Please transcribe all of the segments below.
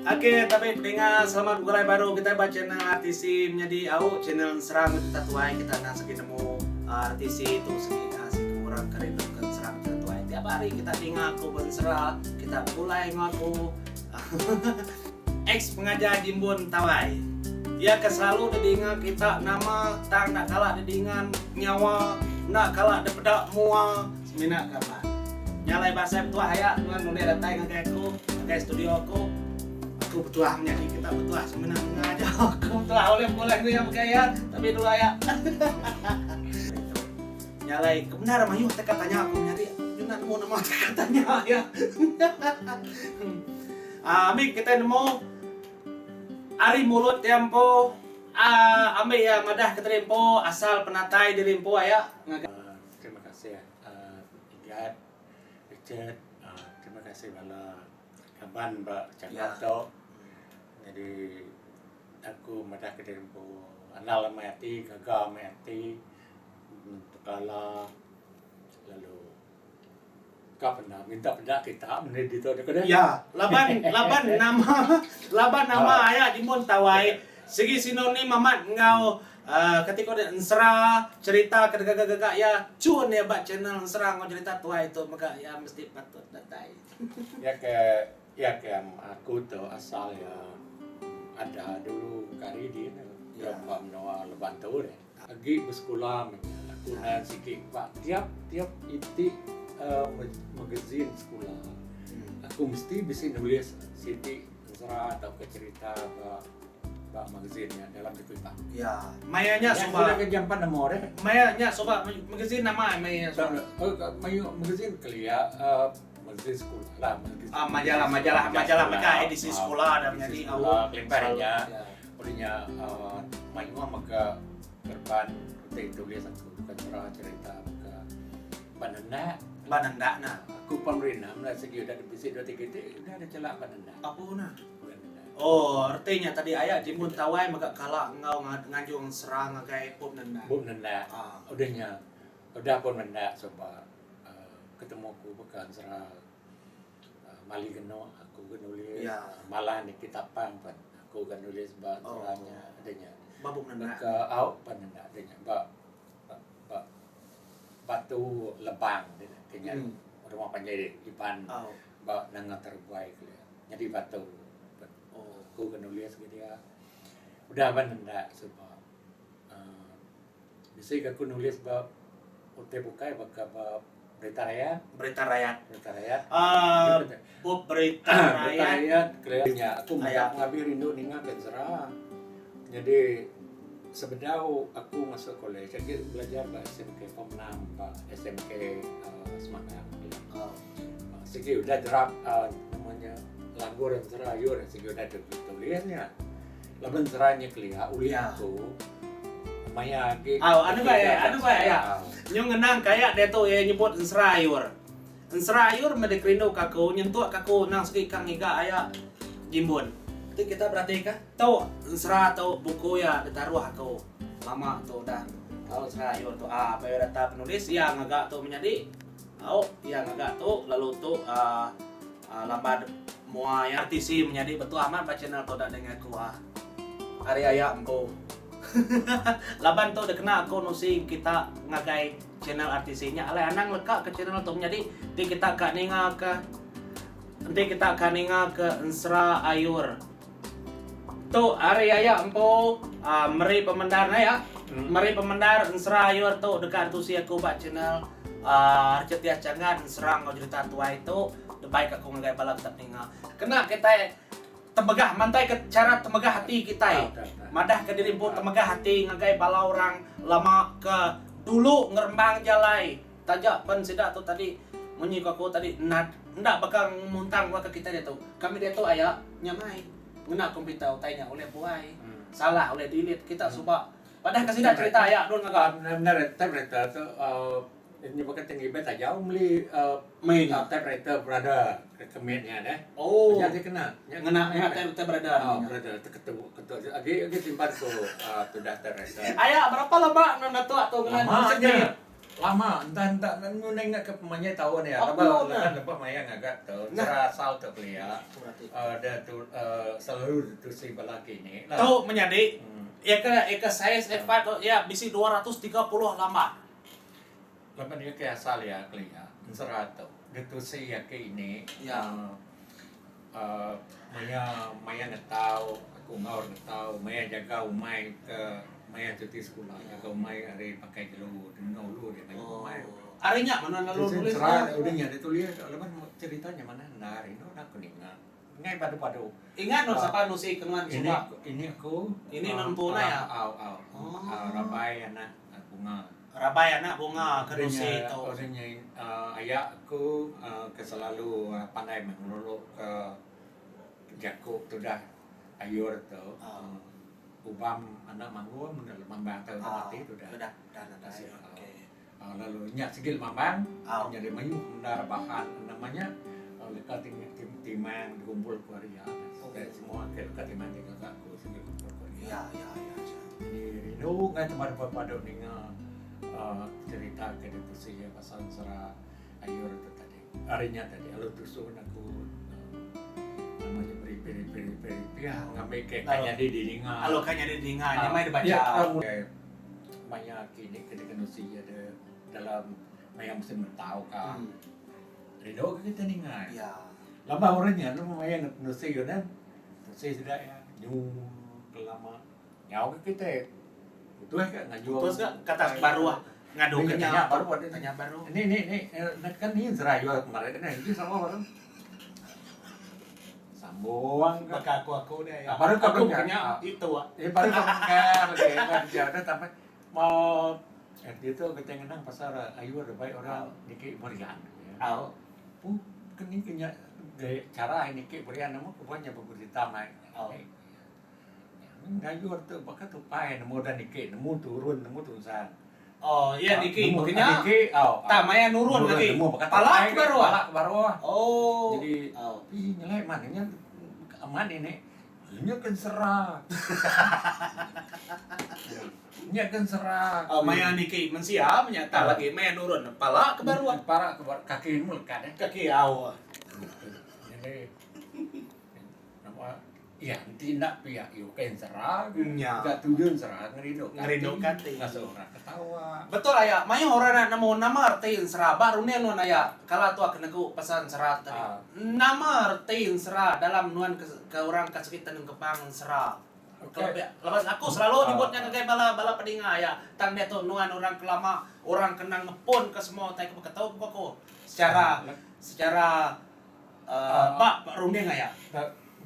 Okey tabi peninga selamat begulai baru kitai ba channel RTC menyadi au channel ensera enggau cerita tuai kita endang segi nemu RTC tu segi siku orang ke rindu ke ensera enggau cerita tuai tiap hari kita ninga aku beensera kita begulai enggau aku ex pengajar Jimbun Tawai iya ke selalu didinga kita nama tang enda kala didinga nyawa enda kala dipeda mua Semina gambar. Nya alai ba asai betuah aya nuan ulih datai ngagai aku, ngagai studio aku. Aku betuah menyadi kita betuah semina ninga aja. Aku betuah ulih begulai enggau iya megai iya tapi dulu aya. Nya alai ke bendar mayuh teka tanya aku menyadi aku enda nemu nama teka tanya iya. Aaa ambi kitai nemu ari mulut iya empu aaa ambi iya madah ke diri empu asal penatai diri empu aya ngagai. Terima kasih Igat, Richard, terima kasih bala kaban ba channel tu. Nyadi aku madah ke diri empu andal amai ati, gaga amai ati tekala lalu ka penda minta peda kita mende ditu deh ku deh. Ya, laban laban nama laban nama aya Jimbun Tawai sigi sinonim amat enggau Kati ko deh ensera cerita ke gaga gaga iya chun iya ba channel ensera enggau cerita tuai tu mega iya mesti patut datai. Iya ke iya ke aku tu asal iya ada dulu kari din iya ba menua Leban tu deh. Agi besekula meh nya aku nan sigi ba tiap tiap iti uhh magazine sekula aku mesti bisi nulis siti ensera tauka cerita ba Ba magazine nya dalam jaku Iban. Ya, maya nya suba. Nya ke jampat nemu deh. Maya nya suba magazine nama maya nya suba? Mayu magazine kelia uhh magazine sekula lah. Ah majalah majalah majalah mega edisi sekula dah menyadi au. Kelimpah ari nya udah nya uhh mayuh mega kereban ti tulis aku bukan cerita mega banendak. Banendak nah. Aku pun merinam lah segi udah bisi dua tiga iti udah ada chelak banendak. Apu nah. Oh, reti nya tadi aya Jimbun Tawai mega kala enggau nganjung ensera ngagai Bup Nendak. Bup Nendak. Udah nya, udah pun Nendak suba ketemu aku baka ensera Mali Genok aku ga nulis, Malah Niki Tapang pan aku ga nulis ba ensera nya udah nya. Ba Bup Nendak. Baka au pan Nendak udah nya ba ba Batu Lebang ke nya rumah panjai Iban ba Nanga Terubai kelia. Nyadi batu aku ke nulis ke dia udah ban enda suba uhh bisi ke aku nulis ba utai bukai baka ba berita rayat. Berita rayat. Berita rayat. Uhh bup berita rayat. Berita rayat kelia nya aku mega ngabi rindu ninga ke ensera. Nyadi sebedau aku masuk kolej agi belajar ba SMK form enam ba SMK uhh Semanggang. Sigi udah draft nama nya langgur ensera ayur sigi udah ditulis nya. Laban ensera nya kelia ulih aku maya agi Au anu ba iya anu ba iya. Nyu ngenang kaya diatu iya nyebut ensera ayur. Ensera ayur meh dikerindu ka aku nyentuk ka aku endang sigi ka ngiga aya Jimbun. Ti kita beratika tu ensera tu buku iya ditaruh aku lama tu udah. Au ensera ayur tu aa biodata penulis iya ngaga tu menyadi. Au, iya ngaga tu lalu tu aaa lambar mua iya. RTC menyadi betul amat ba channel tu da dingai aku ah. Ari aya empu. Laban tu dikena aku nusi kita ngagai channel RTC nya alai anang leka ke channel tu menyadi ti kita ka ninga ke enti kita ka ninga ke ensera ayur. Tu ari aya empu aaa meri pemendar ne ya. Meri pemendar ensera ayur tu deka ditusi aku ba channel aaa Richard Tias Changan ensera enggau jerita tuai tu debai ka aku ngagai bala kita peninga. Kena kitai temegah mantai ke chara temegah ati kitai madah ke diri empu temegah ati ngagai bala orang lama ke dulu ngerembang jalai. Taja pen sida tu tadi munyi ku aku tadi nad enda baka ngemuntang baka kitai diatu. Kami diatu aya nyamai ngena komputer utai nya ulih buai salah ulih delete kita suba. Padah ke sida cerita aya dun ngaga. Benar typewriter tu nya baka ti ngibet aja meli typewriter brother ke mit nya deh. Oh. Nya ti kena. Ngena nya typewriter brother. Oh brother teketu ketu agi agi simpan ku tudah typewriter. Aya berapa lama nuan datuk tu ngena Lama nya. Lama enda enda nemu neh ingat ke pemanjai taun iya laban laban lebuh maya ngaga tu ensera asal tu kelia deh tu selalu ditusi bala kini lah. Tu menyadi iya ke iya ke saiz A five tu iya bisi 230 lambar. Laban iya ke asal iya kelia ensera tu ditusi iya ke ini uhh maya maya ngetau aku enggau ngetau maya jaga umai ke maya cuti sekula jaga umai ari pakai jelu di menua ulu dia mayuh umai. Ari nya meh lalu nulis nya. Udah nya ditulis laban cerita nya manah endar inu enda ku ninga. Enggai padu padu. Ingat nuan sapa nusi ke nuan suba. Ini aku. Ini nuan empu nah ya. Au au. Rabai anak bunga. Rabai anak bunga ke nusi tu. Udah nya aya aku ke selalu pandai meh ngelulu ke jaku tudah ayur tu. Ubam anak manggung menda lemambang tau udah mati tudah. Lalu nya sigi lemambang nyadi mayuh bendar bahan nama nya leka timang dikumpul ku ari iya. Semua ke leka timang ti gaga ku sigi kumpul ku ari iya. Jadi rindu ngai tempat padu ninga cerita ke ditusi iya pasal ensera ayur tu tadi. Ari nya tadi lalu tusun aku nama nya beri beri beri beri pia ngambi ke ka nyadi didinga. Lalu ka nyadi didinga nyamai dibacha. Maya kini ke dikenusi iya de dalam maya musim ngetau ka rindu ke kita ninga. Laban orang nya lalu maya nusi iya neh nusi sida iya nyu ke lama nyau ke kitai putus ka ngajung. Putus ka ke atas baruh ngadu ke nya tanya baru. Ni ni ni kan ni serayu kemarin neh enti sama baru. Sambung ka. Baka aku aku deh ya. Baru ka aku bukan nya itu ah. Eh baru ka bengkar lagi kerja dah sampai mau eh ditu kita ngenang pasal ayu da bai orang niki berian. Au. Pu keni ke nya cara niki berian nemu ke nya beberita mai. Au. Ngayur tu baka tupai nemu dah niki nemu turun nemu tunsang. Oh, iya niki Nemu baka nya. Niki, au. Tang maya nurun agi. Nemu baka Pala ke baruh. Pala ke baruh. Oh. Jadi, au. Ih nyelai man nya amat ini. Nya ke ensera. Nya ke ensera. Oh, maya niki mensia menya tang lagi maya nurun pala ke baruh. Pala ke baruh kaki nemu lekat eh. Kaki au. Jadi nama Iya enti enda pia iya ukai ensera Nya. ga tuju ensera ngerindu ka Ngerindu ka ati. Ngasuh orang ketawa. Betul aya, mayuh orang enda nemu nama reti ensera. Ba runding nuan aya, kala tu aku negu pasal ensera tu tadi. Nama reti ensera dalam nuan ke ke orang ke segi tenengkebang ensera. Okey. Laban aku selalu nyebut nya ngagai bala bala peninga aya, tang diatu nuan orang ke lama, orang ke endang ngepun ke semua utai ke beketu ku aku. Secara secara uhh ba runding aya.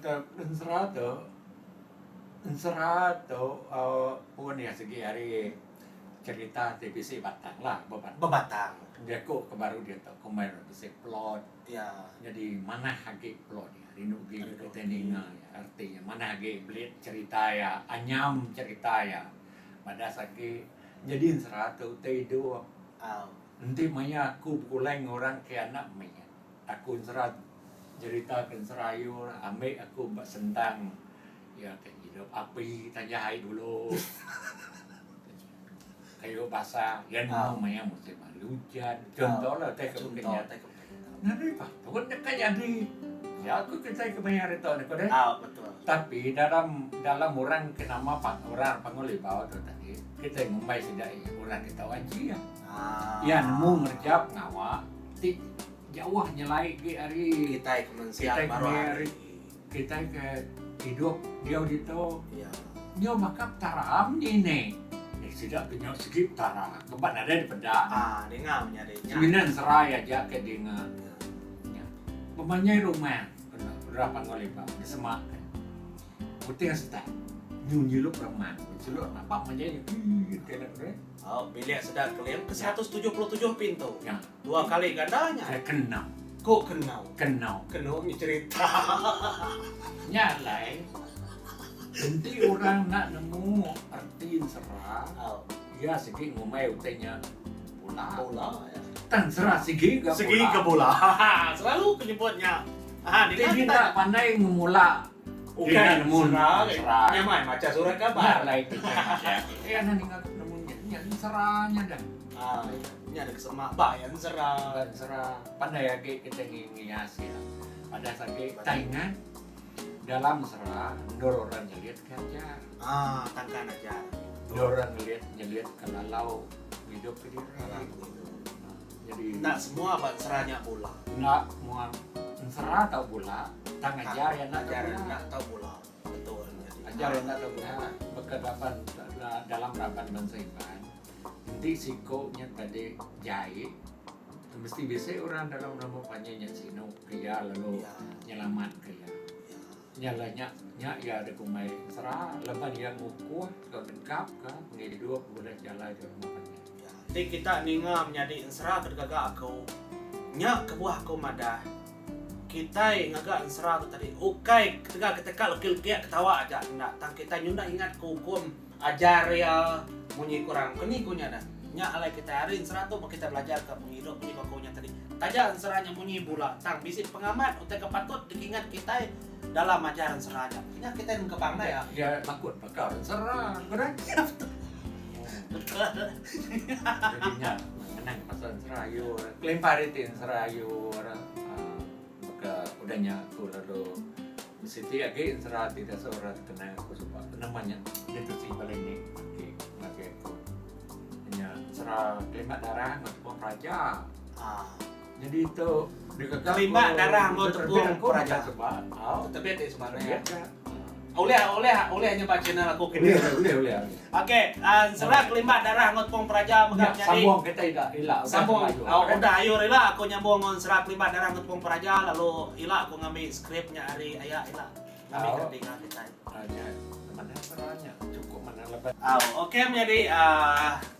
Ensera tu, ensera tu uhh pun iya sigi ari cerita ti bisi batang lah bebatang. Bebatang. Jaku ke baru diatu ku meh bisi plot. Iya. Jadi manah agi plot iya rindu agi kitai ninga iya erti iya manah agi belit cerita iya anyam cerita iya badas agi. Jadi ensera tu utai idup. Au. Enti maya aku begulai enggau orang ke anak mit aku ensera. Jerita ke ensera ayu ambi aku ba sentang iya ke ngidup api tanjah ai dulu kayu basah iya nemu maya musim hari ujan contoh lah utai ke baka nya. Nadai patut nya ka nyadi ya ku kitai ke maya hari tu ne ko deh. Tapi dalam dalam orang ke nama orang panggau libau tu tadi kitai ngumbai sida iya orang ke tau aji iya nemu ngereja pengawa ti Jauh nyelai agi ari kitai ke mensia kitai baruh ke hari. Kitai ke idup diau ditu. Iya. Nyau baka petara munyi ne. Eh sida ke nyau sigi petara keban nadai dipeda. Ah dinga menyadi nya. Semina enserai aja ke dinga. Nya. Pemanyai rumah kena berapa enggau liba disemak ke. Puting setak nyu nyilup remang. Nyilup remang panjai nya. Au bilik sida keling ke 177 pintu. Nya. Dua kali ganda nya. Ke kenau. Ko kenau. Kenau. Kenu nya cerita. Nya alai enti orang enda nemu erti ensera, iya sigi ngumbai utai nya bula. Bula ya. Tang ensera sigi ga bula. Sigi ga bula. Selalu ku nyebut nya. Ha Enti enda pandai ngemula ukai nemu ensera. Nyamai macha surat Nya kabar. alai kitai madah. Eh anak ninga nemu nya, nya ensera nya dah. Ha. Nya dek sema ba iya ensera. Ba ensera pandai agi kitai ngias iya. Padas agi tang ingat dalam ensera endur orang nyelit ke ajar. Aaa tangkan ajar. Endur orang ngelit nyelit ke lalau ngidup ke diri. Lalau pengidup. Jadi enda semua ba ensera nya bula. Enda semua ensera tau bula tang ajar iya enda tau bula. Enda tau bula. Betul jadi. Ajar iya enda tau bula baka raban dalam raban bansa Iban. Enti siko nya tadi jai, mesti bisi orang dalam rumah panjai nya sinu ke iya lalu nyelamat ke iya. Nya lah nya nya iya da kumbai sera laban iya ngukuh tauka negap ka pengidup bulih jalai da rumah panjai. Enti kita ninga menyadi ensera ke digaga aku, nya kebuah aku madah kitai ngaga ensera tu tadi ukai ketegal kita ka lekik-lekik ketawa aja enda tang kitai nyunda ingat ke ukum Ajar iya munyi kurang ke ni ku nya dah. Nya alai kitai ari ensera tu kitai belajarka pengidup munyi ku aku nya tadi. Taja ensera nya munyi bula tang bisi pengamat utai ke patut dikingat kitai dalam ajar ensera nya. Nya kitai nengkebang enda iya. Iya takut baka ensera ku deh. Ya betul. Betul. Jadi nya ngenang pasal ensera ayu kelimpah ari ti ensera ayu aaa baka udah nya aku lalu Siti agi ensera ti dasa orang kenang aku suba nama nya ditusi bala ini agi ngagai aku. Nya ensera kelimat darah enggau tepung peraja. Ah. Jadi tu digaga Kelimat darah enggau tepung peraja. Suba. Au, tebit ti suba ne. Ulih ulih ulih nya ba channel aku kini. Ulih ulih ulih. Okey, ensera kelimat darah enggau tepung peraja mega nyadi. Sambung kita ila ila. Sambung. Udah ayur ila aku nyambung enggau ensera kelimat darah enggau tepung peraja lalu ila aku ngambi skrip nya ari aya ila ngambi ke dinga kitai. Nya manah ensera nya chukup manah laban. Au okey menyadi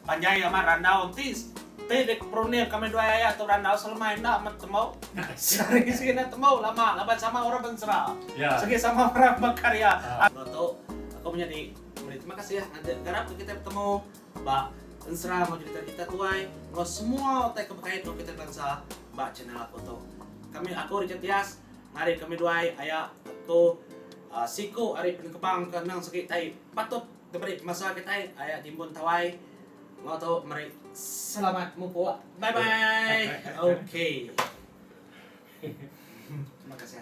panjai amat randau enti ti dek perunding kami duai aya tu randau selemai enda amat tembu sehari sigi enda tembu lama laban sama orang bensera sigi sama orang bekarya. Enggau tu aku menyadi meri terima kasih ngagai garap ke kitai betemu ba ensera enggau jerita kita tuai enggau semua utai ke bekait enggau kitai bansa ba channel aku tu. Kami aku Richard Tias. Ngarit kami duai aya aku siku ari penengkebang ke endang segi tai patut diberi pemasa kitai aya Jimbun Tawai enggau tu meri selamat mupuk. Bye bye. Okey. Terima kasih.